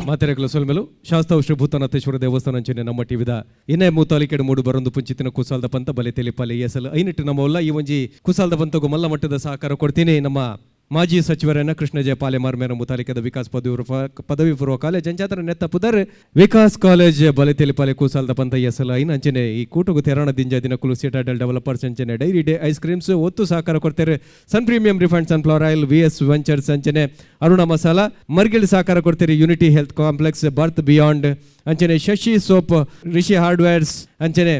ಮಾತೆರೆಗಳ ಸೊಲ್ಮೆಲು ಶಾಸ್ತಾವ್ ಶ್ರೀ ಭೂತನಾಥೇಶ್ವರ ದೇವಸ್ಥಾನ ಅಂಚನೆ ನಮ್ಮ ಟಿವಿದ ಇನೇ ಮೂತಾಲಿಕೆಡ್ ಮೂಡು ಬರೊಂದು ಪುಂಚಿತಿನ ಕುಸಾಲ್ದ ಪಂತ ಬಲೆ ತೆಲಿಪಾಲೆ ಎಸಲು ಐನಿಟ್ಟು ನಮ್ಮ ಈ ಒಂಜಿ ಕುಸಾಲ್ದ ಪಂತಗು ಮಲ್ಲ ಮಟ್ಟದ ಸಹಕಾರ ಕೊಡ್ತೀನಿ ನಮ್ಮ ಮಾಜಿ ಸಚಿವರನ್ನ ಕೃಷ್ಣ ಜಯ ಪಾಲೆಮಾರ್ ಮೇರ ಮುತಾಲಿಕದ ವಿಕಾಸ್ ಪದವಿ ಪೂರ್ವ ಕಾಲೇಜ್ ಅಂಚಾತರ ನೆತ್ತ ಪುದರ್ ವಿಕಾಸ್ ಕಾಲೇಜ್ ಬಲೆ ತೆಲಿಪಾಲೆ ಕುಸಾಲ್ದ ಪಂತ ಎಸಲು ಐನ ಅಂಚನೆ ಈ ಕೂಟಗು ತೆರಾಣ ದಿಂಜ ದಿನಕುಲು ಸಿಟಾಡೆಲ್ ಡೆವಲಪರ್ಸ್ ಅಂಚನೆ ಡೈರಿ ಡೇ ಐಸ್ ಕ್ರೀಮ್ಸ್ ಒತ್ತು ಸಹಕಾರ ಕೊಡ್ತಾರೆ Sun premium refined sunflower oil V S ventures ಅಂಚನೆ ಅರುಣ ಮಸಾಲ ಮರ್ಗಿಲ್ ಸಹಕಾರ ಕೊಡ್ತೀರಿ unity health complex birth beyond ಅಂಚನೆ ಶಶಿ ಸೋಪ್ ರಿಷಿ ಹಾರ್ಡ್ವೇರ್ಸ್ ಅಂಚನೆ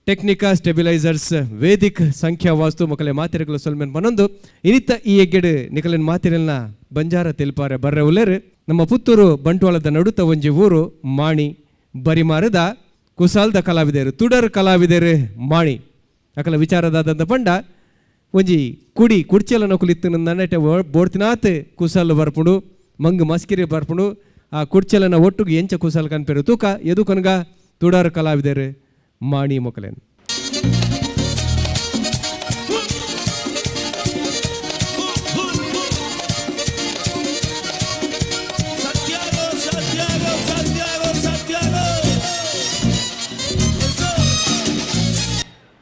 ಟೆಕ್ನಿಕಾ ಸ್ಟೆಬಿಲೈಸರ್ಸ್ ವೇದಿಕ್ ಸಂಖ್ಯಾ ವಾಸ್ತು ಮಕ್ಕಳೆ ಮಾತಿರಗಳು ಸೊಲ್ಮೆನ್ ಮನೊಂದು ಇನಿತ ಈ ಎಗ್ಗೆಡು ನಿಕಲಿನ ಮಾತಿರಲ್ನ ಬಂಜಾರ ತೆಲ್ಪಾರೆ ಬರ್ರೆ ಉಲ್ಲೇರು ನಮ್ಮ ಪುತ್ತೂರು ಬಂಟ್ವಾಳದ ನಡುತ ಒಂಜಿ ಊರು ಮಾಣಿ ಬರಿಮಾರದ ಕುಸಾಲ್ದ ಕಲಾವಿದರು ತುಡರ್ ಕಲಾವಿದರು ಮಾಣಿ ಅಕಲ ವಿಚಾರದಾದಂತ ಪಂಡ ಒಂಜಿ ಕುಡಿ ಕುಡ್ಚೆಲ ನಕುಲಿತ್ತು ನನ್ನಟೆ ಬೋಡ್ತಿನಾತ್ ಕುಸಾಲ್ ಬರ್ಪುಂಡು ಮಂಗ್ ಮಸ್ಕಿರಿ ಬರ್ಪುಂಡು ಆ ಕುಡ್ಚೆಲನ ಒಟ್ಟುಗು ಎಂಚ ಕುಸಾಲ್ ಕನ್ಪೆರು ತೂಕ ಎದು ಕನ್ಗ ತುಡಾರ್ ಕಲಾವಿದರು ಮಾಣಿ ಮೊಕಲೇನ್. Santiago, Santiago, Santiago, Santiago. Eso.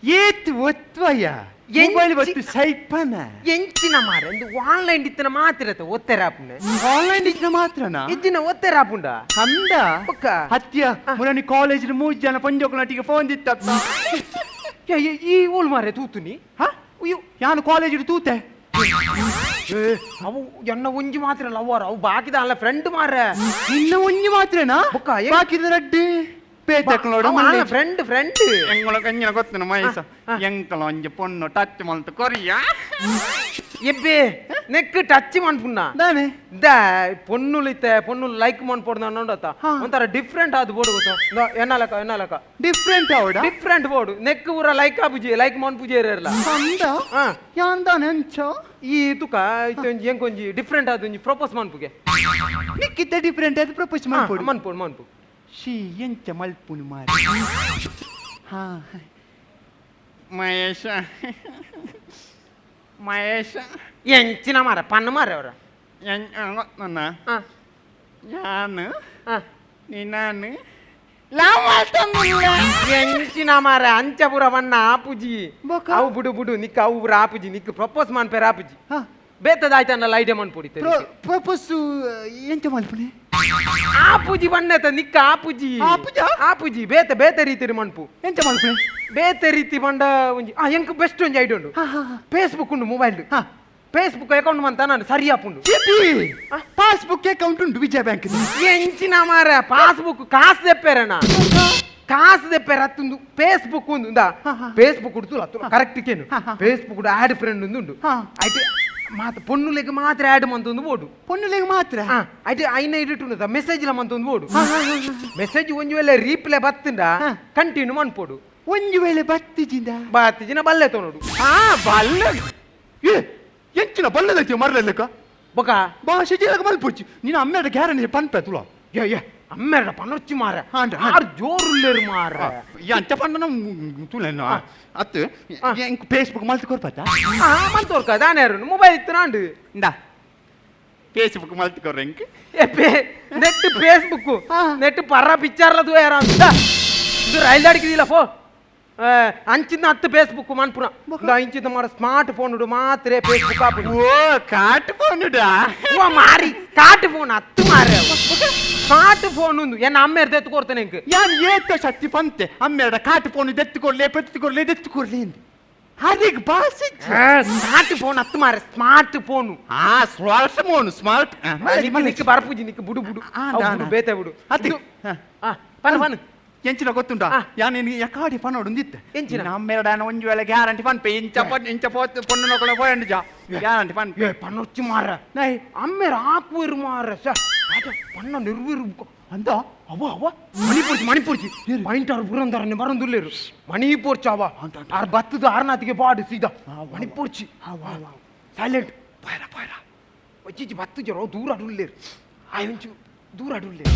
ಏತ್ ಒತ್ವಯ್ಯ ಮೊಬೈಲ್ ಒತ್ತು ಸೈಪನ. ಎಂಚಿನ ಮಾರ ಒಂದು ಆನ್ಲೈನ್ ಇತ್ತಿನ ಮಾತಿರತ್ತ ಒತ್ತೆರಾಪುಂಡ. ಆನ್ಲೈನ್ ಇದ್ನ ಮಾತ್ರನಾ? ಇಜ್ಜಿನ ಒತ್ತೆರಾಪುಂಡ. ಅಂದ. ಬೊಕ್ಕ? ಹತ್ಯ ಮುರನಿ ಕಾಲೇಜ್ ಮೂಜ್ ಜನ ಪಂಜೋಕ್ಲಟಿಗೆ ಫೋನ್ ದಿತ್ತತ್ತ. ಈ ಓಲ್ ಮಾರೆ ತೂತುನಿ. ಹ? ಅಯ್ಯೋ. ಯಾನು ಕಾಲೇಜ್ ತೂತೆ. ಅವು ಎನ್ನ ಒಂಜಿ ಮಾತ್ರ ಲವ್ವಾರ ಅವು ಬಾಕಿದ ಅಲ್ಲ ಫ್ರೆಂಡ್ ಮಾರ. ಇನ್ನ ಒಂಜಿ ಮಾತ್ರನಾ? ಬೊಕ್ಕ ಬಾಕಿದ ರಡ್ಡಿ ಪೇತಕ್ಲೋಡ. Friend friend. ಎಂಗಳ ಕಂಜಿನ ಗೊತ್ತನ ಮಹೇಶ ಎಂಕಲ ಒಂಜಿ ಪೊಣ್ಣು ಟಚ್ ಮಲ್ತು ಕೊರಿಯಾ. ಎಬ್ಬೆ ನೆಕ್ ಟಚ್ ಮನ್ಪುಣ್ಣ. ದಾನೆ? The ಪೊಣ್ಣುಲಿತ್ತೆ ಪೊಣ್ಣು ಲೈಕ್ ಮನ್ಪೊಡ್ದ ನೋಡತ್ತ ಒಂಥರ ಡಿಫ್ರೆಂಟ್ ಆದ್ ಬೋರ್ಡ್ ಗೊತ್ತ ಎನ್ನಲಕ ಎನ್ನಲಕ. ಡಿಫ್ರೆಂಟ್ ಅವಡ. ಡಿಫ್ರೆಂಟ್ ಬೋರ್ಡ್ ನೆಕ್ ಊರ ಲೈಕ್ ಆಪುಜಿ ಲೈಕ್ ಮನ್ಪುಜಿ ಇರಲ್ಲ. ಅಂದ. ಹಾ. ಯಾನ್ ದಾನೆ ಅಂಚ? ಈ ತುಕ ಇತ್ತೊಂಜಿ ಎಂಕೊಂಜಿ ಡಿಫ್ರೆಂಟ್ ಆದ ಒಂಜಿ ಪ್ರಪೋಸ್ ಮನ್ಪುಗೆ. ನಿಕ್ಕಿತ್ತ ಡಿಫ್ರೆಂಟ್ ಅದು ಪ್ರಪೋಸ್ ಮಲ್ಪೊಡು. ಮನ್ಪೊಡು ಮನ್ಪು. She ಎಂಚ ಮಲ್ಪುನು ಮಾರಿ ಹಾ ಮಹೇಶ ಮಹೇಶ. ಎಂಚಿನ ಮಾರ ಪನ್ನ ಮಾರ ಅವರ. ನನ್ನ ಹಾ. ಯಾನು ಹಾ. ನೀನಾನು ಲವ್ ಮಾಡ್ತಾನಿಲ್ಲ. ಎಂಚಿನ ಮಾರ ಅಂಚ ಪೂರ ಬಣ್ಣ ಆಪುಜಿ. ಬೊಕ? ಅವು ಬುಡು ಬುಡು ನಿಕ್ಕ ಅವು ಪೂರ ಆಪುಜಿ ನಿಕ್ ಪ್ರಪೋಸ್ ಮನ್ಪೆರ ಆಪುಜಿ. ಹಾ. ಬೇತದ ಆಯ್ತನ್ನಲ್ಲ ಐಡಿಯಾ ಮನ್ಪೊಡಿ. ಪ್ರಪೋಸ್ ಎಂಚ ಮಲ್ಪುನೆ? ಆಪುಜಿ ಬಣ್ಣತ ನಿಕ್ಕ ಆಪುಜಿ. ಆಪುಜಾ? ಆಪುಜಿ ಬೇತೆ ಬೇತೆ ರೀತಿ ಮನ್ಪು. ಎಂಚ ಮಲ್ಪುನೆ? ಬೇತೆ ರೀತಿ ಬಂಡ ಒಂಜಿ ಆ ಎಂಕ್ ಬೆಸ್ಟ್ ಒಂಜಿ ಐಡಿಯಾ ಉಂಡು. ಹಾ, ಹಾ, ಹಾ. ಫೇಸ್ಬುಕ್ ಉಂಡು ಮೊಬೈಲ್. ಹಾ. ಫೇಸ್ಬುಕ್ ಅಕೌಂಟ್ ಮಂತ ನಾನು ಸರಿ ಆಪುಂಡು. ಪಾಸ್ಬುಕ್ ಅಕೌಂಟ್ ಉಂಟು ವಿಜಯ ಬ್ಯಾಂಕ್. ಎಂಚಿನ ಮಾರ ಪಾಸ್ಬುಕ್ ಕಾಸು ದೆಪ್ಪೆರಣ ಕಾಸು ದೆಪ್ಪೆರ ಅತ್ತುಂದು ಫೇಸ್ಬುಕ್ ಉಂದು ಇಂದಾ ಫೇಸ್ಬುಕ್ ಉಡ್ತು ಅತ್ತು ಕರೆಕ್ಟ್ ಕೇನು ಫೇಸ್ಬುಕ್ ಆಡ್ ಫ್ರೆಂಡ್ ಒಂದು ಉಂಡು. ಹಾ. ಐಟ್ ಮಾತ ಪೊಣ್ಣುಲೆಗ್ ಮಾತ್ರ ಆಡ್ ಮಂತೊಂದು ಬೋಡು. ಪೊಣ್ಣುಲೆಗ್ ಮಾತ್ರ? ಹಾ ಐಟ್ ಐನ ಇಡಿಟು ಮೆಸೇಜ್ ಲ ಮಂತೊಂದು ಬೋಡು. ಮೆಸೇಜ್ ಒಂಜಿ ವೇಳೆ ರೀಪ್ಲೈ ಬತ್ತುಂಡ ಹಾ. ಕಂಟಿನ್ಯೂ ಮನ್ಪೊಡು. ಒಂಜಿ ವೇಳೆ ಬತ್ತಿಜಿಂದ? ಬಾತಿಜಿನ ಬಲ್ಲೆ ತೊನೋಡು. ಹಾ ಬಲ್ಲ ಏ ಎಂಚಿನ ಬಲ್ಲದೈತಿ ಮರಲೆಕ್ಕ. ಬೊಕ? ಭಾಷೆ ಜೀಲಕ ಮಲ್ಪೊಚ್ಚಿ ನೀನು ಅಮ್ಮೆಡ ಗ್ಯಾರಂಟಿ ಪನ್ಪೆ ತುಳ. ಏ ಏ ಅಮ್ಮೆರಡ ಪನೊಚ್ಚಿ ಮಾರ. ಹಾಂಡ, ಹಾಂಡ. ಆರ್ ಜೋರುಲ್ಲೇರು ಮಾರ. ಅಂಚ ಪಂಡ ತುಳೆನ ಅತ್ತು ಎಂಕ್ ಫೇಸ್ಬುಕ್ ಮಲ್ತ್ ಕೊರ್ಪತ್ತ. ಹಾ ಮಂತೋರ್ಕ ದಾನೇರು ಮೊಬೈಲ್ ಇತ್ತು ನಾಂಡು. ಇಂದಾ ಫೇಸ್ಬುಕ್ ಮಲ್ತ್ ಕೊರ್ರೆ ಎಂಕ್. ಏ ಪೇ ನೆಟ್ ಫೇಸ್ಬುಕ್ ಹಾ. ನೆಟ್ ಪರ ಪಿಕ್ಚರ್ಲ ತೂಯರ ಅಂತ ಇದು ರೈಲ್ ಅಡಿಕಿದಿಲ್ಲ ಫೋ ಅಂಚಿನ ಹತ್ತು ಫೇಸ್ಬುಕ್ ಮನ್ಪುನ ಇಂದ ಇಂಚಿನ ಮಾರ ಸ್ಮಾರ್ಟ್ ಫೋನ್ ಉಡು ಮಾತ್ರ ಫೇಸ್ಬುಕ್ ಆಪುಂಡು. ಓ ಕಾಟ್ ಫೋನುಡಾ? ಓ ಮಾರಿ ಕಾಟ್ ಫೋನ್ ಹತ್ತು ಮಾರ ಸ್ಮಾರ್ಟ್ ಫೋನ್ ಉಂದು ಎನ್ನ ಅಮ್ಮೇರ್ ದೆತ್ತು ಕೊಡ್ತೇನೆ ಎಂಕ್. ಯಾನ್ ಏತ ಶಕ್ತಿ ಪಂತೆ ಅಮ್ಮೆರಡ ಕಾಟ್ ಫೋನ್ ದೆತ್ತುಕೊರ್ಲೆ ಪೆತ್ತುಕೊರ್ಲೆ ದೆತ್ತುಕೊರ್ಲೆ ಎಂದು ಹರಿಗ್ ಭಾಷೆ. ಸ್ಮಾರ್ಟ್ ಫೋನ್ ಹತ್ತು ಮಾರ ಸ್ಮಾರ್ಟ್ ಫೋನ್. ಆ ಸ್ಮಾರ್ಟ್ ಫೋನ್ ಸ್ಮಾರ್ಟ್. ನಿಕ್ ಬರ್ಪುಜಿ ನಿಕ್ ಬುಡು ಬುಡು. ಆ, ಅವು ದಾನ. ಬುಡು ಬೇತೆ ಬುಡು. ಅತಿ ಇದು- ಆ, ಪನ್ ಪನ್. ಎಂಚಿನ ಗೊತ್ತುಂಟಾ? ಆ. ಯಾನ್ ಯಕಾಡಿ ಪನೋಡು ಒಂದಿತ್ತೆ. ಎಂಚಿನ? ನಮ್ಮೆರಡ ಒಂಜಿ ವೇಳೆ ಗ್ಯಾರಂಟಿ ಪನ್ಪೆ ಇಂಚ ಪನ್ ಇಂಚ ಪೋತ್ ಪೊಣ್ಣು ನೊಕಳ ಪೋಯಂಡು ಜಾ ಗ್ಯಾರಂಟಿ ಪನ್ಪೆ. ಏ ಪನ್ನೊಚ್ಚಿ ಮಾರ. ನೈ. ಅಮ್ಮೇರ್ ಆಪುರು ಮಾರ ಸ ಪನ್ನ ನಿರ್ವಿರು. ಅಂದ. ಅವ ಅವ ಮಣಿಪೂರ್ಚಿ ಮಣಿಪೂರ್ಚಿ ಪಾಯಿಂಟ್ ಆರ್ ಪುರಂದರನೆ ಬರಂದುಲ್ಲೇರು ಮಣಿಪೂರ್ಚಿ ಅವ ಆರ್ ಬತ್ತದ ಆರ್ನಾತಿಗೆ ಬಾಡು ಸೀದಾ ಮಣಿಪೂರ್ಚಿ ಸೈಲೆಂಟ್ ಪೈರ ಪೈರ. ಒಚ್ಚಿಚಿ ಬತ್ತು ಜರೋ ದೂರ ಅಡುಲ್ಲೇರು ಆಯೊಂಚು ದೂರ ಅಡುಲ್ಲೇರು.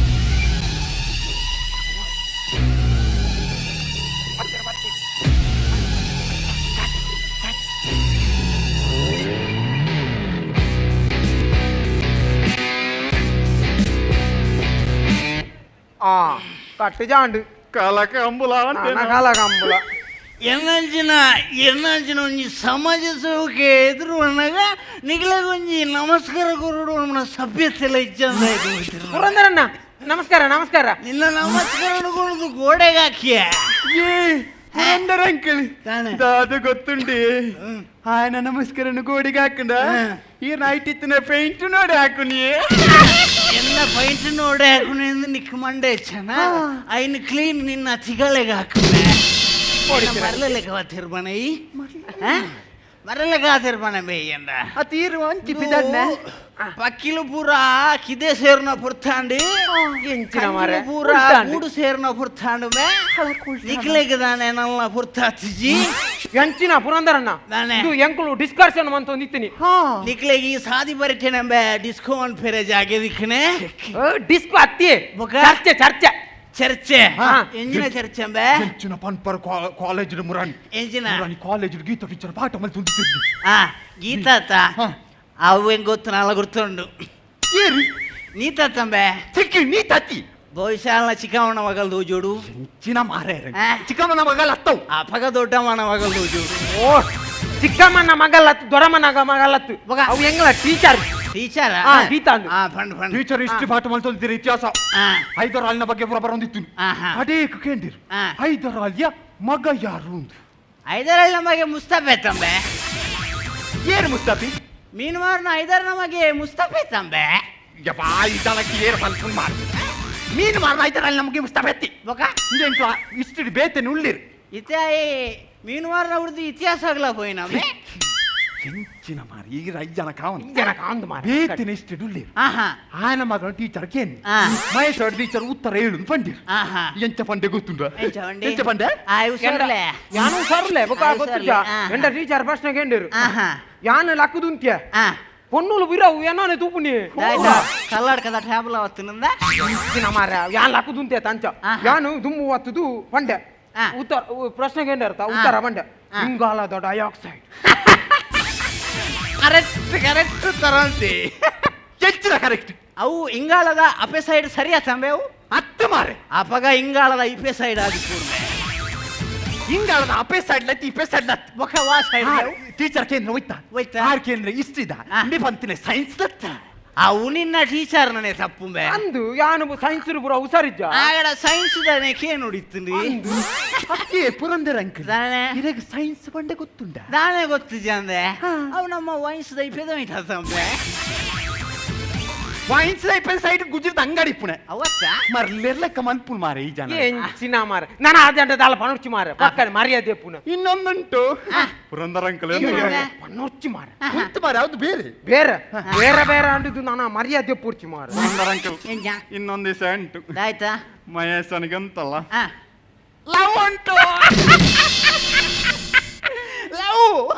ಕಟ್ಟು ಜಾಂಡು. ಕಲಕಂಬುಲ. ಕಾಲ ಕಂಬುಲ. ಎನ್ನಂಚಿನ ಎನ್ನಂಚಿನ ಒಂಜಿ ಸಮಾಜ ಸೇವಕೆ ಎದುರು ಅನ್ನಾಗ ನಿಗಲೆಗೊಂಜಿ ನಮಸ್ಕಾರ ಕೊರಡು. ನಮ್ಮ ಸಭ್ಯತೆಲ್ಲ ಇಜ್ಜಂದ. ಪುರಂದರಣ್ಣ, ನಮಸ್ಕಾರ, ನಮಸ್ಕಾರ. ನಿನ್ನ ನಮಸ್ಕಾರ ಕೊಡುದು ಗೋಡೆಗೆ ಹಾಕಿಯ. ಏ ಪುರಂದರ ಅಂಕಲ್. ತಾನೆ. ದಾದ ಗೊತ್ತುಂಡಿ, ఆయన ನಮಸ್ಕಾರ ಗೋಡಿಗೆ ಹಾಕಂಡ ಈ ನೈಟ್ ಇತ್ತಿನ ಪೇಂಟ್ ನೋಡಿ ಹಾಕುನಿ. ಎಲ್ಲ ಪೈಂಟ್ ನೋಡಿ ಹಾಕುನಿ ನಿಕ್ ಮಂಡೆ ಚೆನ್ನ ಐನ್ ಕ್ಲೀನ್ ನಿನ್ನ ತಿಗಳೆಗೆ ಹಾಕುನೆ. ಮರಲೆಕ್ಕ ತಿರ್ಬಣ ಈ ಮರಲೆಕ್ಕ ತಿರ್ಬಣ ಬೇಯಂಡ. ಅತೀರು ಅಂಚಿ ಬಿದಣ್ಣ. ಪಕ್ಕಿಲು ಪೂರ ಕಿದೆ ಸೇರ್ನ ಪುರ್ತಾಂಡಿ. ಎಂಚಿನ ಮಾರ್ರೆ? ಪೂರ ಉಲ್ಟಾಂಡು. ಗೂಡು ಸೇರ್ನ ಪುರ್ತಾಂಡು ಮೇ ನಿಕ್ಲೆಗ್ ದಾನೆ ನಲ್ಲ ಪುರ್ತಾತಿಜಿ. ಎಂಚಿನ ಪುರಂದರಣ್ಣ? ದಾನೆ? ಇದು ಎಂಕುಲು ಡಿಸ್ಕಷನ್ ಮಂತ ಒಂದಿತ್ತೀನಿ. ನಿಕ್ಲೆಗ್ ಈ ಸಾದಿ ಬರಿಟೆನಂಬೆ ಡಿಸ್ಕೋ ಫೆರೆ ಜಾಗೆ ದಿಕ್ಕನೆ. ಡಿಸ್ಕೋ ಅತ್ತಿ. ಬೊಕ? ಚರ್ಚೆ, ಚರ್ಚೆ. ಚರ್ಚೆ. ಹಾ. ಎಂಜಿನ ಚರ್ಚೆ ಅಂಬೆ? ಎಂಚಿನ ಪನ್ಪರ್ ಕಾಲೇಜ್ ಮುರಾಣಿ. ಎಂಜಿನ? ಮುರಾಣಿ ಕಾಲೇಜ್ ಗೀತಾ ಟೀಚರ್ ಪಾಠ ಮಲ್ತೊಂದಿತ್ತಿದ್ದು. ಆ ಗೀತಾತ. ಅವು ಹೆಂಗ್ ಗೊತ್ತು ನಾಲ ಗುರ್ತುಂಡು. ಏರಿ? ನೀತಾತಂಬೆ. ಸಿಕ್ಕಿ ನೀ ತತ್ತಿ. ಬಹುಶಃ ಚಿಕ್ಕವನ ಮಗಲ್ದು ಜೋಡು. ಎಂಚಿನ ಮಾರ್ರೆ? ಆ. ಚಿಕ್ಕಮ್ಮನ ಮಗಲ್ ಅತ್ತವು. ಆ ಪಗ ದೊಡ್ಡಮ್ಮನ ಮಗಲ್ದು ಜೋಡು. ಓ, ಚಿಕ್ಕಮ್ಮನ ಮಗಲ್ಲತ್ತು, ದೊಡಮ್ಮನ ಮಗಲ್ಲತ್ತು. ಬೊಕ? ಅವು ಎಂಗ್ಲ ಟೀಚರ್. ಟೀಚರ್. ಆ, ಗೀತಾ ಅಂದು. ಆ ಫಂಡ್ ಫಂಡ್. ಟೀಚರ್ ಇಷ್ಟು ಪಾಠ ಮಲ್ತೊಂದಿದ್ದೀರಿ ಇತಿಹಾಸ. ಆ. ಹೈದರಾಲಿನ ಬಗ್ಗೆ ಪೂರ ಬರೊಂದಿತ್ತು. ಆಹಾ. ಅಡೇಕ್ ಕೇಂದಿರು. ಆ. ಹೈದರಾಲಿಯ ಮಗ ಯಾರು ಅಂದು. ಐದರಲ್ಲಿ ನಮಗೆ ಮುಸ್ತಫೆ ತಂಬೆ. ಏನು ಮುಸ್ತಾಫಿ? ಮೀನುಮಾರನ ಐದರ ನಮಗೆ ಮುಸ್ತಫೆ ತಂಬೆ. ಯಪ್ಪಾ, ಈ ದಳಕ್ಕೆ ಏರು ಮಲ್ಪುನ್ ಮಾರು ಮೀನು ಮಾರ ಹೈದರಾಲಿ ನಮಗೆ ಮುಸ್ತಾಫಿ ಅತ್ತಿ. ಬೊಕ? ಇಂದೆಂಟು ಇಷ್ಟು ಬೇತನೆ ಉಳ್ಳಿರು. ಇತ್ತೆ ಮೀನುಮಾರನ ಹುಡ್ದು ಇತಿಹಾಸ ಆಗ್ಲ ಪೋಯಿ ನಮ್ಮೆ. ಎಂಚಿನ ಮಾರಿ, ಈಗ ಐದು ಜನ ಕಾವನ್. ಜನ ಕಾಂದು ಮಾರ್ರೆ. ಬೇತನೆ ಇಷ್ಟು ಉಳ್ಳಿರು. ಆಹಾ. ಆಯನ ಮಗನ ಟೀಚರ್ ಕೇನ್. ಆ. ಮಹೇಶ್ವರ ಟೀಚರ್ ಉತ್ತರ ಹೇಳು ಪಂಡಿರು. ಆಹಾ. ಎಂಚ ಪಂಡೆ ಗೊತ್ತುಂಡ? ಎಂಚ ಪಂಡೆ? ಎಂಚ ಪಂಡೆ? ಆ ಹುಷಾರ್ಲೆ. ಯಾನು ಸರ್ಲೆ ಬೊಕ. ಆ, ಗೊತ್ತುಜ? ಸರ್ಲೆ, ಆ. ಎಂಡ ಟೀಚರ್ ಪ್ರಶ್ನೆ ಕೇಂದಿರು. ಆಹಾ. ಯಾನು ಲಕ್ಕುದುಂತ್ಯ. ಆ. ಪೊನ್ನುಲು ಬಿರವು ಏನಾನೆ ತೂಪುನಿ. ದಾಯ್ತಾ ಕಲ್ಲಾಡ್ಕದ ಟ್ಯಾಬ್ಲ ಅವತ್ತಿನಿಂದ. ಎಂಚಿನ ಮಾರ್ರೆ, ಯಾನ್ ಲಕ್ಕುದುಂತ್ಯ ತಂಚ. ಆಹಾ. ಯಾನು ದುಮ್ಮು ಒತ್ತುದು ಪಂಡೆ. ಆ. ಉತ್ತರ ಪ್ರಶ್ನೆ ಕೇಂದಿರ್ತ ಉತ್ತರ ಪಂಡೆ. ಆ. ಇಂಗಾಲದ dioxide. Correct correct ತರಂತಿ. ಎಂಚಿನ ಕರೆಕ್ಟ್? ಅವು ಇಂಗಾಲದ ಅಪೆ ಸೈಡ್ ಸರಿಯಾ ತಂಬೆ ಅವು? ಅತ್ತ ಮಾರೆ. ಅಪಗ ಇಂಗಾಲದ ಇಪೆ ಸೈಡ್ ಆದಿ ಕೂರ್ಮೆ. ಇಂಗಾಲದ ಅಪೆ ಸೈಡ್ ಲತ್ತಿ ಇಪೆ ಸೈಡ್ ಲತ್ತಿ. ಬೊಕ ವಾ ಸೈಡ್? ಟೀಚರ್ ಕೇಂದ್ರ ಹೋಯ್ತಾ? ಹೋಯ್ತಾ. ಆರ್ ಕೇಂದ್ರ ಇಷ್ಟಿದ. ಆ. ಇಂಬೆ ಪಂತಿನ ಸೈನ್ಸ್ ಲತ್ತ. ಅವು ನಿನ್ನ ಟೀಚರ್ ನನೆ ತಪ್ಪುಂಬೆ. ಅಂದು ಯಾನು ಸೈನ್ಸ್ ಪೂರ ಹುಷಾರಿಜ್ಜ. ಆಗಡ ಸೈನ್ಸ್ ದಾನೆ ಕೇ ನೋಡಿತ್ತು. ಅತ್ತೆ ಪುರಂದರ ಅಂಕಲ್. ದಾನೆ? ಇರಗ ಸೈನ್ಸ್ ಬಂಡೆ ಗೊತ್ತುಂಡ? ದಾನೆ ಗೊತ್ತಿದ್ದೆ ಅಂದೆ, ಅವು ನಮ್ಮ ವಯಸ್ಸದ ಇಪೆದ ತಂಬೆ. ವೈನ್ಸ್ ಇಪೆ ಸೈಡ್ ಗುಜರಿದ ಅಂಗಡಿ ಪುಣೆ. ಅವತ್ತ. ಮರ್ಲೆರ್ಲೆಕ್ಕ ಮನ್ಪುನ್ ಮಾರೆ ಈ ಜನ. ಎಂಚಿನ ಮಾರ್ರೆ, ನಾನು ಆದಂಡ ದಾಲ ಪನೊಚ್ಚಿ ಮಾರ್ರೆ, ಪಕ್ಕನೆ ಮರ್ಯಾದೆ ಪುನ. ಇನ್ನೊಂದುಂಟು ಪುರಂದರ ಅಂಕಲ್. ಇನ್ನೊಂದು? ಪನೊಚ್ಚಿ ಮಾರ್ರೆ. ಉಂಟು ಮಾರೆ, ಅದು ಬೇರೆ. ಬೇರೆ ಬೇರೆ ಬೇರೆ ಅಂದಿದ್ದು ನಾನು ಮರ್ಯಾದೆ ಪೂರ್ತಿ ಮಾರ್ರೆ. ಪುರಂದರ ಅಂಕಲ್. ಎಂಜ? ಇನ್ನೊಂದು ದಿವಸ ಉಂಟು. ಆಯ್ತಾ? ಮಹೇಶನಿಗಂತಲ್ಲ. ಆ ಲವ್ ಉಂಟು, ಲವ್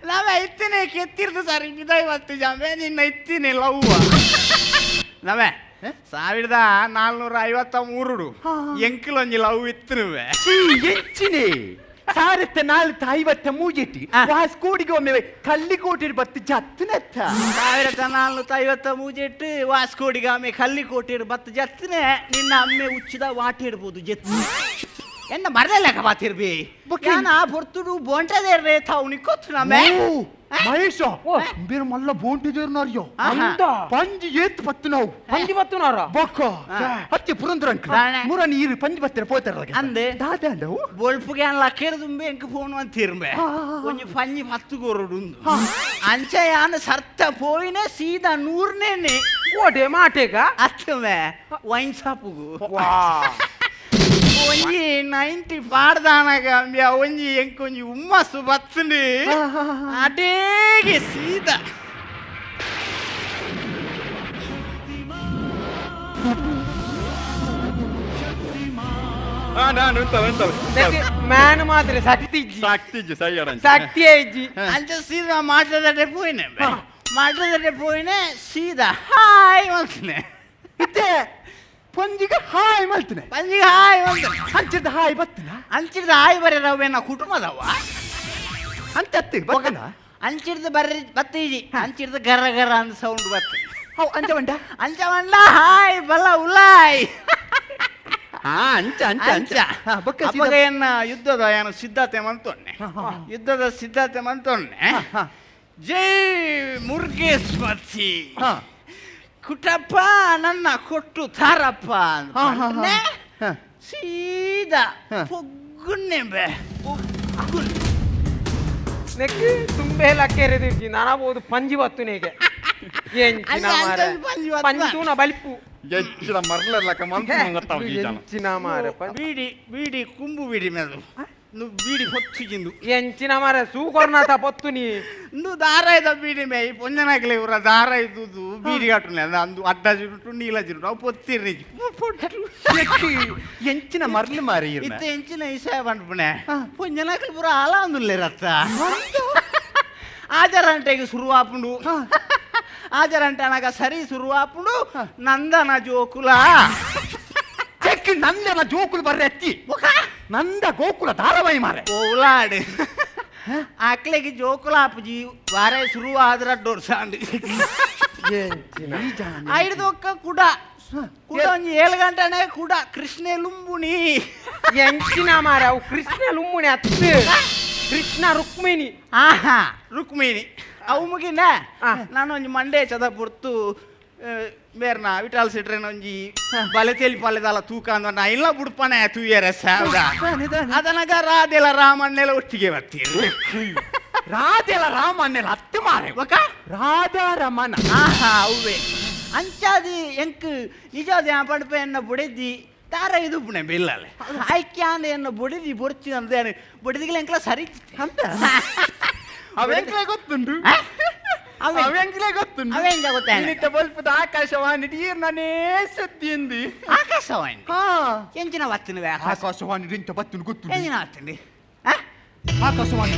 ನಾವ ಇತ್ತಿನೇ ಕೆತ್ತಿರ್ದು ಸರ್ ಬಿದಾಯಿ ಬತ್ತು ಜಾಂಬೆ ನಿನ್ನ ಇತ್ತಿನಿ ಲವ್ ನಾವೇ 1453 ಎಂಕಲೊಂಜಿ ಲವ್ ಇತ್ತಿನುವೆ. ಚೀ ಎಂಚಿನೇ ಸಾರತ್ತೆ ನಾಲ್ಕು ಐವತ್ತ ಮೂಜೆಟ್ಟಿ. ಆ. ವಾಸ್ ಕೋಡಿಗೆ ಒಮ್ಮೆ ಕಲ್ಲಿಕೋಟೆ ಬತ್ತು ಜತ್ತನೆತ್ತ. 1453 ವಾಸ್ಕೋಡಿಗೆ ಆಮೆ ಕಲ್ಲಿಕೋಟೆ ಬತ್ತು ಜತ್ತನೆ ನಿನ್ನ ಅಮ್ಮೆ ಉಚ್ಚಿದ ವಾಟಿಡ್ಬೋದು ಜತ್ತನೆ ಎನ್ನ ಮರದಲ್ಲ ಬಾತಿರ್ಬಿ. ಬೊಕ್ಕೆ? ಯಾನ ಪೊರ್ತುಡು ಬೊಂಟದೇರ್ರೆ ತಾವು ನಿಕ್ಕೊತ್ತು ನಮ್ಮೆ. ಓ, ಮಹೇಶ. ಓ. ಬೇರೆ ಮಲ್ಲ ಬೋಂಟಿದೇರ್ನಾರ್ಯೋ. ಆಹಾ. ಅಂತ. ಪಂಜಿ ಏತ್ ಪತ್ತು ನಾವು. ಪಂಜಿ ಬತ್ತುನಾರ. ಬೊಕ್ಕ ಆ. ಹತ್ತಿ ಪುರಂದರ ಅಂಕಲ್. ದಾನೆ. ಮುರ ನೀರು ಪಂಜಿ ಬತ್ತರ ಪೋತಾರ. ಅಂದೆ. ದಾದ ಅಂದವು. ಬೊಲ್ಪುಗೆ ಅನ್ ಲಕ್ಕೇರ್ ದುಂಬೆ ಎಂಕ್ ಫೋನ್ ಅಂತಿರ್ಬೆ. ಒಂಜಿ ಪಂಜಿ ಪತ್ತು ಕೊರಡು ಅಂಚ ಯಾನ ಸರ್ತ ಪೋಯಿನೆ ಸೀದಾ ನೂರ್ನೇನೆ. ಓಡೆ ಮಾಟೆಗ? ಅತ್ತಮೆ ವೈನ್ ಶಾಪುಗು. ವಾ. ಒಂಜಿ 90 ಪಾಡ್ದಾನಗ ಅಂಬ್ಯ ಒಂಜಿ ಎಂಕೊಂಜಿ ಹುಮ್ಮಸ್ಸು ಬತ್ತುಂಡು ಅಡೇಗೆ ಸೀದಾ. ನಾನು ಉಂಟಲ್ಲ ಉಂಟಲ್ಲ. ಮ್ಯಾನ್ ಮಾತ್ರ ಶಕ್ತಿ ಇಜ್ಜಿ. ಸಾಕ್ತಿಜ್ಜಿ ಸೈ. ಶಕ್ತಿ ಇಜ್ಜಿ. ಅಂಚ ಸೀದಾ ಮಾಟದಡೆ ಪೋಯಿನೆ, ಮಾಟದಡೆ ಪೋಯಿನೆ ಸೀದಾ ಹಾಯ್ ಅಂತಾನೆ. ಇತ್ತೆ ಪಂಜಿಗೆ ಹಾಯ್ ಮಲ್ತನೆ. ಪಂಜಿಗೆ ಹಾಯ್ ಅಂತ. ಅಂಚಿದ ಹಾಯ್ ಬತ್ತನ? ಅಂಚಿಡ್ದ ಹಾಯ್ ಬರೆರವೇನ ಕುಟುಂಬದವ. ಅಂತ ಅತ್ತಿ ಬತ್ತನ? ಅಂಚಿಡ್ದು ಬರ್ರಿ ಬತ್ತೀಜಿ, ಅಂಚಿಡ್ದು ಗರ ಗರ ಅಂತ ಸೌಂಡ್ ಬತ್ತು. How ಅಂಜ ಬಂಡ? ಅಂಚ ಬಂಡ ಹಾಯ್ ಬಲ ಉಲಾಯ್. ಹಾ, ಅಂಚ ಅಂಚ ಅಂಚ. ಹಾ, ಬೊಕ್ಕ ಸೀದಾ- ಅಪಗ ಎನ್ನ ಯುದ್ಧದ ಏನು ಸಿದ್ಧತೆ ಮಂತೊನ್ನೆ, ಯುದ್ಧದ ಸಿದ್ಧತೆ ಮಂತೊನ್ನೆ. ಜೈ ಮುರುಗೇಶ್ವತಿ ಕುಟಪ್ಪ ನನ್ನ ಕೊಟ್ಟು ತಾರಪ್ಪ ಅಂತ ಹಾ, ಹಾ, ಹಾ. ಪಂಡ್ನೆ. ಸೀದಾ ಪೊಗ್ಗುನ್ನೆ ಬೆ ಪೊಗ್ಗುನ್ನೆ. ನೆಕ್ ತುಂಬೆ ಲಕ್ಕೇರಿದಿರ್ಜಿ ನಾನಾಬೋದು ಪಂಜಿ ಬತ್ತುನೇಗೆ ಎಂಚಿನ ಅಲ್ಲ, ಮಾರ ಅಂಚ ಪಂಜಿ ಬತ್ತು. ಪಂಜಿ ತೂನ ಬಲಿಪು. ಹೆಚ್ಚಿನ ಮರ್ಲಕ್ಕ ಎಂಚಿನ ಮಾರ ಬೀಡಿ ಬೀಡಿ ಕುಂಬು ಬೀಡಿ ಮೇದು ನು ಬೀಡಿ ಹೊತ್ತು ಎಂಚಿನ ಮಾರ ಸೂಕೊರ್ನಾಥ ಪೊತ್ತು ನೀ. ಇಂದು ದಾರ ಇದ್ದ ಬೀಡಿ ಮೇ ಪೊಂಜನಾಗ್ಲೆ ಇವರ ದಾರ ಇದ್ದುದು ಬೀಡಿ ಕಟ್ಟುನೆ ಅಂದು ಅಡ್ಡ ಜಿರುಟು ನೀಲ ಜಿರುಟು ಅವು ಪೊತ್ತಿರ್ನಿ ಪೊಟ್ಟು. ಎಂಚಿನ ಮರ್ಲು ಮಾರಿ. ಇತ್ತ ಎಂಚಿನ ಇಸೆ ಪಂಡ್ಪುಣೆ ಪೊಂಜನಾಗ್ಲಿ ಪೂರ ಆಲ ಅಂದುಲ್ಲೆ ರತ್ತ ಆಜರಂಟೆಗೆ ಶುರುವಾಪುಂಡು. ಆಜರಂಟೆ ಅನಗ ಸರಿ ಶುರುವಾಪುಂಡು ನಂದನ ಜೋಕುಲ. ಚೆಕ್ ನಂದನ ಜೋಕುಲು ಬರ್ರೆ ಅತ್ತಿ. ಬೊಕ ನಂದ ಗೋಕುಲ ಧಾರಾವಾಹಿ ಮಾರೆ. ಓಲಾಡು ಆಕ್ಲೆಗೆ ಜೋಕುಲ ಆಪುಜಿ ವಾರ ಶುರು ಆದ್ರ ಡೋರ್ಸಾಂಡ್. ಎಂಚಿನ ಐದು ಕುಡ ಕುಡ ಒಂಜಿ 7 ಗಂಟೆನೆ ಕುಡ ಕೃಷ್ಣೆ ಲುಂಬುಣಿ. ಎಂಚಿನ ಮಾರ ಅವು ಕೃಷ್ಣ ಲುಮ್ಮುಣಿ ಅತ್ತು ಕೃಷ್ಣ ರುಕ್ಮಿಣಿ. ಆಹಾ ರುಕ್ಮಿಣಿ ಅವು ಮುಗಿನ. ನಾನು ಒಂಜಿ ಮಂಡೆ ಚದ ಪೊರ್ತು ಬೇರ್ನ ವಿಠಾಲ್ ಸಿಟ್ರೇನ ಒಂಜಿ ಬಲೆ ತೇಲಿ ಪಲ್ಲೆದಾಲ ತೂಕ ಅಂದ ನಾ ಇಲ್ಲ ಬುಡ್ಪನೆ ತೂಯರೆ ಸಾವ್ದ ಅದನಗ ರಾಧೆಲ ರಾಮಣ್ಣೆಲ ಒಟ್ಟಿಗೆ ಬರ್ತೀರಿ. ರಾಧೆಲ ರಾಮಣ್ಣೆಲ ಹತ್ತು ಮಾರೆ. ಒಕ ರಾಧಾ ರಮಣ. ಆಹಾ ಅವ್ವೆ ಅಂಚಾದಿ ಎಂಕ್ ನಿಜಾದ ಪಡ್ಪೆ ಎನ್ನ ಬುಡೆದಿ ತಾರ ಇದು ಪುಣೆ ಬಿಲ್ಲಲೆ ಆಯ್ಕ್ಯಾಂದ ಎನ್ನ ಬುಡೆದಿ ಬೊರ್ಚಿ ಅಂದ ಬುಡೆದಿಗ್ಲ ಎಂಕ್ಲ ಸರಿ. ಅಂತ ಅವೆಂಕ್ಲೆ ಗೊತ್ತುಂಟು. ಅವೆಂಕ್ಲೆ ಗೊತ್ತುಂಟು. ಅವೆಂಜ ಗೊತ್ತೇನೆ? ಇನ್ನಿತ್ತ ಬಲ್ಪದ ಆಕಾಶವಾಣಿ ನಾನೇ ಸುದ್ದಿ ಇಂದಿ. ಆಕಾಶವಾಣಿ? ಹಾ. ಎಂಚಿನ ವತ್ತಿನ? ಆಕಾಶವಾಣಿ ರಿಂಚ ಬತ್ತುಂಡು ಗೊತ್ತುಂಟು. ಎಂಚಿನ ವತ್ತಿಂಡಿ? ಆಕಾಶವಾಣಿ.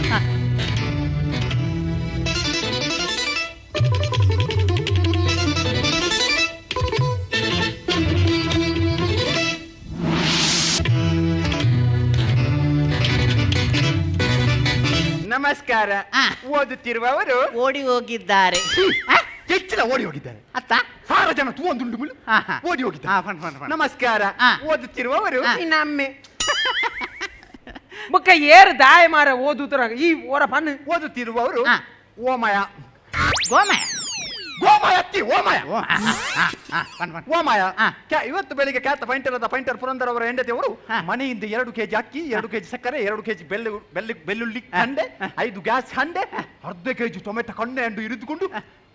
ನಮಸ್ಕಾರ. ಓದುತ್ತಿರುವವರು ಓಡಿ ಹೋಗಿದ್ದಾರೆ. ಹೆಚ್ಚಿನ ಓಡಿ ಹೋಗಿದ್ದಾರೆ. ಅತ್ತ ಸಾರ ಜನ ತೂವೊಂದುಂಡು ಮುಳು. ಹಾ, ಹಾ. ಓಡಿ ಹೋಗಿದ್ದಾರೆ. ಹಾ, ಫಣ್, ಫಣ್, ಫಣ್. ನಮಸ್ಕಾರ. ಓದುತ್ತಿರುವವರು ನಿನ್ನಮ್ಮೆ ಬೊಕ್ಕ ಏರು ದಾಯ ಮಾರ ಓದುತ್ತರ ಈ ಓರ ಪಣ್ಣು. ಓದುತ್ತಿರುವವರು ಓಮಯ. ಗೋಮಯ. ಗೋಮಯ ಅತ್ತಿ ಓಮಯ. ಓ, ಆ, ಆ, ಆ, ಆ, ಫಣ್, ಫಣ್. ಓಮಯ. ಇವತ್ತು ಬೆಳಿಗ್ಗೆ ಖ್ಯಾತ ಪೈಂಟರ್ ಆದ ಪೈಂಟರ್ ಪುರಂದರ್ ಅವರ ಹೆಂಡತಿಯವರು ಮನೆಯಿಂದ 2 ಕೆಜಿ ಅಕ್ಕಿ, 2 ಕೆಜಿ ಸಕ್ಕರೆ, 2 ಕೆಜಿ ಬೆಲ್ಲ ಬೆಲ್ಲ ಬೆಳ್ಳುಳ್ಳಿ ಕಂಡೆ, 5 ಗ್ಯಾಸ್ ಹಂಡೆ, ಅರ್ಧ ಕೆಜಿ ಟೊಮೆಟೊ ಕಂಡೆ ಎಂದು ಇರಿದುಕೊಂಡು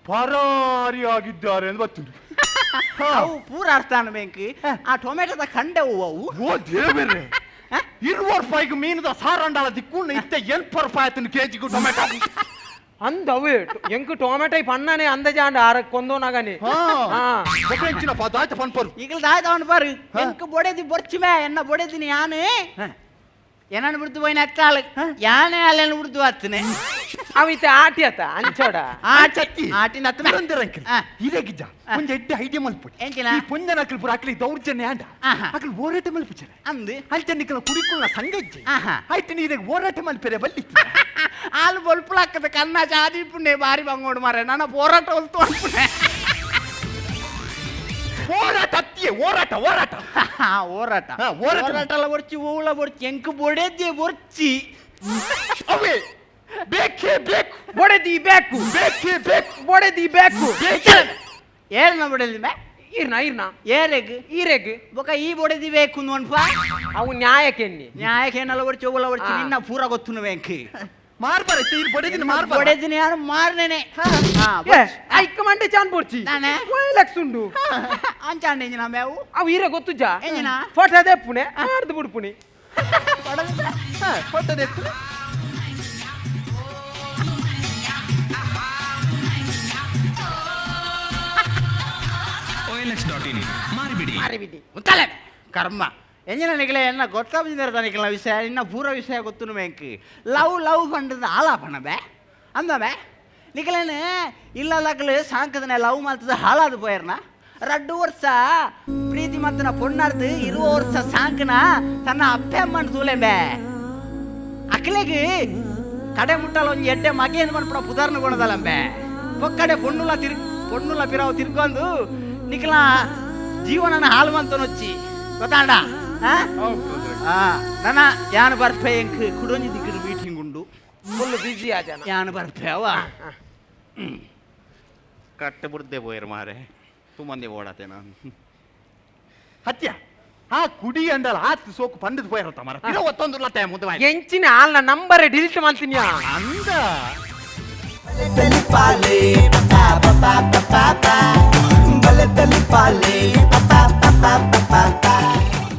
ಪರಾರಿಯಾಗಿದ್ದಾರೆ ಎಂದು ಗೊತ್ತುಂಟು. ಅವು ಪೂರ ಅರ್ಥಾನ ಬೆಂಕಿ ಆ ಟೊಮೆಟೊದ ಕಂಡೆ ಹೂವು ಅವು. ಓ ದೇವರೇ, 20 ರೂಪಾಯಿಗೆ ಮೀನದ ಸಾರಂಡಾಲ ದಿಕ್ಕು ಇತ್ತೆ 80 ರೂಪಾಯಿ ಆಯ್ತು ಕೆಜಿಗೂ ಟೊಮೆಟೊ. ಅಂದ ಅವೇ ಎಂಕ್ ಟೊಮೆಟೊ ಪಣ್ಣನೆ ಅಂದಜಾಂಡ ಆರ ಕೊಂದೋನಾಗನೆ. ಹೆಚ್ಚಿನ ಪದಾರ್ಥ ಪನ್ಪರು. ಈಗಲ ದಾಯ್ದವನ್ ಬಾರು ಎಂಕ್ ಬೊಡೆದಿ ಬೊರ್ಚುಮೆ ಎನ್ನ ಬೊಡೆದಿನಿ ಯಾನು ಏನನ್ನು ಬಿಡ್ತು ಹೋಯ್ನ ಅತ್ತಾಳು ಯಾನೆ ಅಲ್ಲೇನು ಬಿಡ್ತು ಅತ್ತನೆ. ಅವಿತ ಆಟಿ ಆತ ಅಂಚೋಡ. ಆಚತ್ತಿ ಆಟಿನ ಅತ್ತ ಪುರಂದರ ಅಂಕಲ್ ಇದೇಗಿಜ್ಜ ಒಂಜಿ ಎಡ್ಡೆ ಐಡಿಯಾ ಮಲ್ಪುಡಿ. ಎಂಚಿನ? ಈ ಪುಂಜನ ಅಕ್ಲು ಪೂರ ಅಕ್ಲಿ ದೌರ್ಜನ್ಯ ಆಂಡ ಅಕ್ಲು ಹೋರಾಟ ಮಲ್ಪುಜರ ಅಂದು ಅಲ್ಚ ನಿಕಲ ಕುಡಿಕುಲ್ನ ಸಂಗಜ್ಜೆ ಆಯ್ತು ನೀರಿಗೆ ಹೋರಾಟ ಮಲ್ಪೆರೆ ಬಲ್ಲಿ. ಆಲು ಬೊಲ್ಪುಲಾಕದ ಕನ್ನ ಜಾದಿ ಪುಣ್ಯ ಬಾರಿ ಬಂಗೋಡು ಮಾರೆ ನನ್ನ ಹೋರಾಟ ಹೊಲ್ತು ಅನ್ಪುಣೆ. ಹೋರಾಟ ಅತ್ತಿಯೇ ಹೋರಾಟ ಹೋರಾಟ. ಹೋರಾಟ. ಹೋರಾಟ. ಹೋರಾಟಲ ಬೊರ್ಚಿ ಓಳ ಬೊರ್ಚಿ ಎಂಕ್ ಬೊಡೆದ್ದೆ ಬೊರ್ಚಿ. ಅವೇ ಬೇಕೇ ಬೇಕು. ಬೊಡೆದಿ ಬೇಕು. ಬೇಕೇ ಬೇಕು. ಬೊಡೆದಿ ಬೇಕು. ಬೇಕೇ. ಏರ್ನ ಬೊಡೆದಿ ಮೇ? ಈರ್ನ ಈರ್ನ. ಏರೆಗ್? ಈರೆಗ್. ಬೊಕ ಈ ಬೊಡೆದಿ ಬೇಕು ಅನ್ಪ. ಅವು ನ್ಯಾಯಕೆನ್ನಿ. ನ್ಯಾಯಕ್ಕೇನಲ್ಲ ಬೊರ್ಚಿ ಓಳ ಬೊರ್ಚಿ ನಿನ್ನ ಪೂರ ಗೊತ್ತು ವೆಂಕ್. ಮಾರ್ಬಾರ ಈ ಬೊಡೆದಿನ ಮಾರ್ಬಾರ. ಬೊಡೆದಿನ ಯಾರು ಮಾರ್ನೇನೆ. ಐಕ್ ಮಂಡೆ ಚಾನ್ ಪೊರ್ಚಿ. ನಾನೇ? ಲಕ್ಷ ಉಂಡು. ಅಂಚಾಂಡ ಎಂಜಿನ ಮೇವು. ಅವು ಈರೆ ಗೊತ್ತುಜ? ಎಂಜಿನ? ಫೋಟೋ ದೇಪುಣೆ ಆರ್ದು ಬಿಡ್ಪುಣಿ. ಫೋಟೋ ದೆಪ್ಪು. OLX.in ಮಾರಿಬಿಡಿ. ಉಂತಲೆ ಕರ್ಮ ಎಂಜಿನ ನಿಕಲೆ ಎನ್ನ ಗೊತ್ತಾಬಿಂದಿರ ತನಿಕಲ ವಿಷಯ ಇನ್ನ ಪೂರ ವಿಷಯ ಗೊತ್ತು ಮೆಂಕ್ ಲವ್ ಲವ್ ಪಂಡದ ಆಲಾಪಣ ಬೇ ಅಂದಬೇ ನಿಕಲೇನು ಇಲ್ಲ ಲಕ್ಲು ಸಾಂಕದನೆ ಲವ್ ಮಾಡ್ತದ ಹಾಳಾದ ಪೋಯರ್ನ 2 ವರ್ಷ ಪ್ರೀತಿ ಮತ್ತನ ಪೊಣ್ಣಾರ್ದು 20 ವರ್ಷ ಸಾಂಕನ ತನ್ನ ಅಪ್ಪೆ ಅಮ್ಮನ ತೂಲೆಂಬೆ ಅಕ್ಲೆಗ್ ಕಡೆ ಮುಟ್ಟಲ ಒಂಜಿ ಎಡ್ಡೆ ಮಗೇನು ಮನ್ಪುಣ ಪುದರ್ನ ಕೊಣದಲಂಬೆ ಪೊಕ್ಕಡೆ ಪೊಣ್ಣುಲ ತಿರ್ ಪೊಣ್ಣುಲ ಪಿರಾವು ತಿರ್ಕೊಂಡು ನಿಕಲ ಜೀವನನ ಹಾಳು ಮಂತನೊಚ್ಚಿ ಗೊತ್ತಾಂಡ. ಆ ನನ ಯಾನ್ ಬರ್ಪೆ, ಎಂಕ್ ಕುಡೊಂಜಿ ದಿಕ್ಕಡ್ ಮೀಟಿಂಗ್ ಉಂಡು. ಫುಲ್ ಬಿಸಿ ಆ ಜನ. ಯಾನ್ ಬರ್ಪೆ ಅವ. ಕಟ್ಟ ಬುಡ್ದೆ ಪೋಯೆರ್ ಮಾರೆ, ತುಂಬಂದೆ ಓಡಾತೆ ನಾನು. ಹತ್ಯ ಆ ಕುಡಿ ಅಂಡಲ ಆತ್ ಸೋಕು ಪಂಡದ್ ಪೋಯಿರತ್ತ ಮರ ಪಿರ ಒತ್ತೊಂದುಲ್ಲ ತೇ ಮುದ್ದು. ಎಂಚಿನ ಆಲ್ನ ನಂಬರ್ ಡಿಲೀಟ್ ಮಾಡ್ತೀನಿ. ಅಂದ.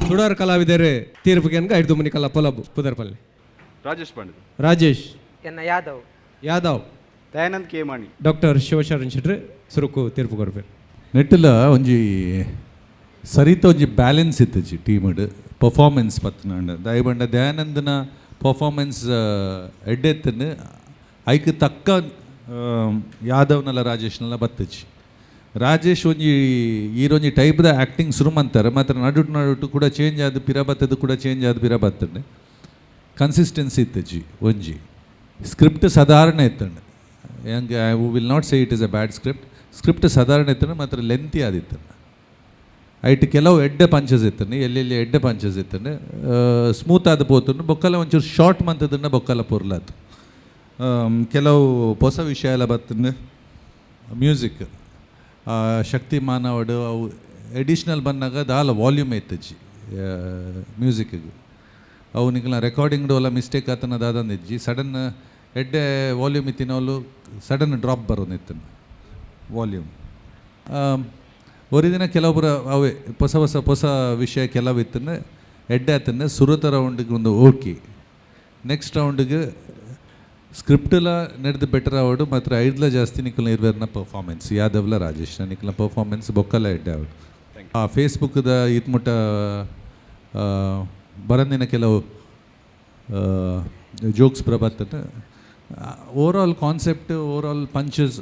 ತುಡಾರ್ ಕಲಾವಿದರು ತೀರ್ಪುಗೆ ಅನ್ಗ ಐದು ಮನಿ ಕಲ್ಲ ಪೊಲಬು ಪುದರ್ಪಲ್ಲಿ. ರಾಜೇಶ್ ಪಂಡಿತ್. ರಾಜೇಶ್. ಎನ್ನ ಯಾದವ್. ಯಾದವ್. ದಯಾನಂದ್ ಕೆ ಮಾಣಿ. ಡಾಕ್ಟರ್ ಶಿವಶರಣ್ ಶೆಟ್ರು ಸುರುಕು ತೀರ್ಪು ಕೊರ್ಪೇರು. ನೆಟ್ಟಲ ಒಂಜಿ ಸರಿತ ಒಂಜಿ ಬ್ಯಾಲೆನ್ಸ್ ಇತ್ತಜಿ ಟೀಮ್ಡ್ ಪರ್ಫಾರ್ಮೆನ್ಸ್ ಪತ್ನಾಂಡ. ದಯಬಂಡ ದಯಾನಂದನ ಪರ್ಫಾರ್ಮೆನ್ಸ್ ಎಡ್ಡೆತ್ತನ್ನು, ಐಕ್ ತಕ್ಕ ಯಾದವ್ನಲ್ಲ ರಾಜೇಶ್ನೆಲ್ಲ ಬತ್ತಜಿ. ರಾಜೇಶ್ ಒಂಜಿ ಈರೊಂಜಿ ಟೈಪ್ದ ಆ್ಯಕ್ಟಿಂಗ್ ಶುರು ಮಂತಾರೆ, ಮಾತ್ರ ನಡುಟು ನಡುಟು ಕೂಡ ಚೇಂಜ್ ಆದ್ ಪಿರ ಬತ್ತದು, ಕೂಡ ಚೇಂಜ್ ಆದ್ ಪಿರ ಬತ್ತಂಡೆ. ಕನ್ಸಿಸ್ಟೆನ್ಸಿ ಇತ್ತಜಿ. ಒಂಜಿ ಸ್ಕ್ರಿಪ್ಟ್ ಸಾಧಾರಣ ಇತ್ತಂಡೆ. ಹೆಂಗೆ, I will not say it is a bad script. Script ಸಾಧಾರಣ ಇತ್ತಂಡೆ, ಮಾತ್ರ ಲೆಂತಿ ಆದಿತ್ತಂಡೆ. ಐಟ್ ಕೆಲವು ಎಡ್ಡೆ ಪಂಚಸ್ ಇತ್ತಂಡೆ, ಎಲ್ಲೆಲ್ಲಿ ಎಡ್ಡೆ ಪಂಚಸ್ ಇತ್ತಂಡೆ, ಸ್ಮೂತ್ ಆದ ಪೋತುಂಡು. ಬೊಕ್ಕಲ ಒಂಚೂರು ಶಾರ್ಟ್ ಮಂತದನ್ನ ಬೊಕ್ಕಲ ಪೊರ್ಲಾತು. ಕೆಲವು ಹೊಸ ವಿಷಯ ಎಲ್ಲ ಬತ್ತಂಡೆ. ಮ್ಯೂಸಿಕ್ ಶಕ್ತಿ ಮಾನವಡು ಅವು ಎಡಿಷ್ನಲ್ ಬಂದಾಗ ದಾಲ ವಾಲ್ಯೂಮ್ ಇತ್ತಜ್ಜಿ ಮ್ಯೂಸಿಕ್ಕಿಗೆ. ಅವು ನಿಕಲ್ನ ರೆಕಾರ್ಡಿಂಗ್ ಎಲ್ಲ ಮಿಸ್ಟೇಕ್ ಆತನ ದಾದಂದಿಜ್ಜಿ. ಸಡನ್ ಎಡ್ಡೆ ವಾಲ್ಯೂಮ್ ಇತ್ತಿನವಳು ಸಡನ್ ಡ್ರಾಪ್ ಬರೋದಿತ್ತನ ವಾಲ್ಯೂಮ್. ಒರಿದಿನ ಕೆಲವೊಬ್ಬರ ಅವೇ ಹೊಸ ಹೊಸ ಹೊಸ ವಿಷಯ ಕೆಲವು ಇತ್ತಂದ್ರೆ ಎಡ್ಡೆ ಆತಂದ್ರೆ. ಸುರುತ ರೌಂಡಿಗೆ ಒಂದು ಓಕೆ, ನೆಕ್ಸ್ಟ್ ರೌಂಡಿಗೆ ಸ್ಕ್ರಿಪ್ಟೆಲ್ಲ ನಡೆದು ಬೆಟರ್ ಆವಡು. ಮಾತ್ರ ಐದ್ಲ ಜಾಸ್ತಿ ನಿಕ್ಕಲ್ನ ಇರ್ವೇರ್ನ ಪರ್ಫಾರ್ಮೆನ್ಸ್, ಯಾದವ್ಲ ರಾಜೇಶ್ನ ನಿಕ್ಕಲ್ನ ಪರ್ಫಾರ್ಮೆನ್ಸ್ ಬೊಕ್ಕಲ ಎಡ್ಡೆ ಆವಡು. ಆ ಫೇಸ್ಬುಕ್ದ ಇತ್ಮುಟ್ಟ ಬರಂದಿನ ಕೆಲವು jokes ಪ್ರಬತ್ತನ. Over all concept, over all punches,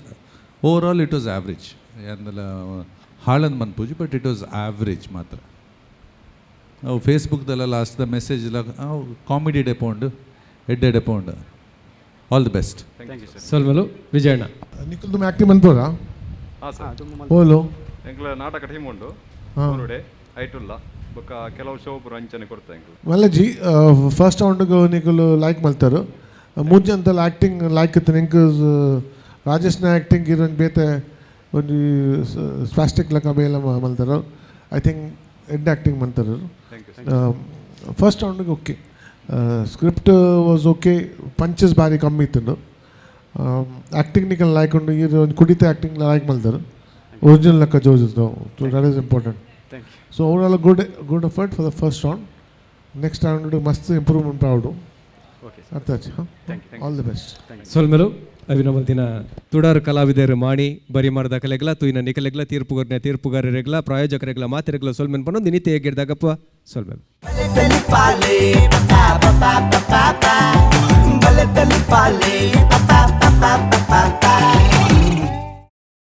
over all it was average. ಅಂದಲ ಹಾಳಂದ್ ಮನ್ಪೂಜಿ, ಬಟ್ it was average ಮಾತ್ರ. ಅವು ಫೇಸ್ಬುಕ್ದಲ್ಲ ಲಾಸ್ಟ್ the message ಎಲ್ಲ ಕಾಮಿಡಿ ಡೆಪೋಂಡು, ಎಡ್ಡೆ ಡೆಪೋಂಡು. All the best. ಸೊಲ್ಮೆಲು ವಿಜಯಣ್ಣ. ನಿಖಿಲ್, ತುಮ್ ಆ್ಯಕ್ಟಿಂಗ್ ಮನ್ಪೋರಾ? ಹಾಂ ಸರ್. ಓಲು? ಎಂಕ್ಲ ನಾಟಕ ಟೀಮ್ ಉಂಡು. ಊರುಡೆ ಐಟುಲ್ಲ ಬೊಕ್ಕ ಕೆಲವು ಶೋ ಪೂರ ಅಂಚನೆ ಕೊಡ್ತಾ ಎಂಕ್ಲು. ಮಲ್ಲಜಿ, ಫಸ್ಟ್ ರೌಂಡ್ಗೆ ನಿಕುಲು ಲೈಕ್ ಮಲ್ತಾರು. ಮೂಜಿ ಅಂತಲ್ಲ ಆ್ಯಕ್ಟಿಂಗ್ ಲೈಕ್ ಇತ್ತು. ನಿಂಕ್ ರಾಜೇಶ್ನ ಆ್ಯಕ್ಟಿಂಗ್ ಇರೋನ್ ಬೇತೆ ಒಂಜಿ ಸ್ವಾಸ್ಟಿಕ್ ಲೆಕ್ಕ ಬೇಲೆ ಮಲ್ತಾರು. I think ಎಡ್ ಆ್ಯಕ್ಟಿಂಗ್ ಮಂತಾರೆ. Thank you. First ರೌಂಡ್ಗೆ okay, script was okay, punches ಬಾರಿ ಕಮ್ಮಿ ಇತ್ತು. ಆ್ಯಕ್ಟಿಂಗ್ ನಿಕಲ್ ಲೈಕ್ ಉಂಡು. ಈ ಒಂದು ಕುಡಿತ ಆ್ಯಕ್ಟಿಂಗ್ ಲೈಕ್ ಮಲ್ತಾರು. ಒರಿಜಿನಲ್ ಲೆಕ್ಕ ಜೋಜಿದ್ರು. That is important. Thank you. So overall good good effort for the first round. Next round ಮಸ್ತ್ ಇಂಪ್ರೂವ್ಮೆಂಟ್ ಆವಡು. ಓಕೆ. ಅರ್ಥ ಆಚೆ. Thank you. All the best. ಸೊಲ್ಮೆಲು ಅಭಿನಮಲ್ತಿನ ತುಡಾರ್ ಕಲಾವಿದರು ಮಾಣಿ ಬರಿಮಾರದ ಕಲೆಗ್ಲ ತುಯಿನ ನಿಕಲೆಗ್ಲ ತೀರ್ಪುಗರ್ನ ತೀರ್ಪುಗಾರರೆಗ್ಲ ಪ್ರಾಯೋಜಕರೆಗ್ಲ ಮಾತೆರೆಗ್ಲ ಸೊಲ್ಮೆನ್ ಪನ್ನೊಂದು ನಿನಿತೆ ಹೇಗಿರ್ದಾಗಪ್ಪ ಸೊಲ್ಮೆಲು. Pale, pa pa pa pa pa, pa pa pa pa pa pa pa.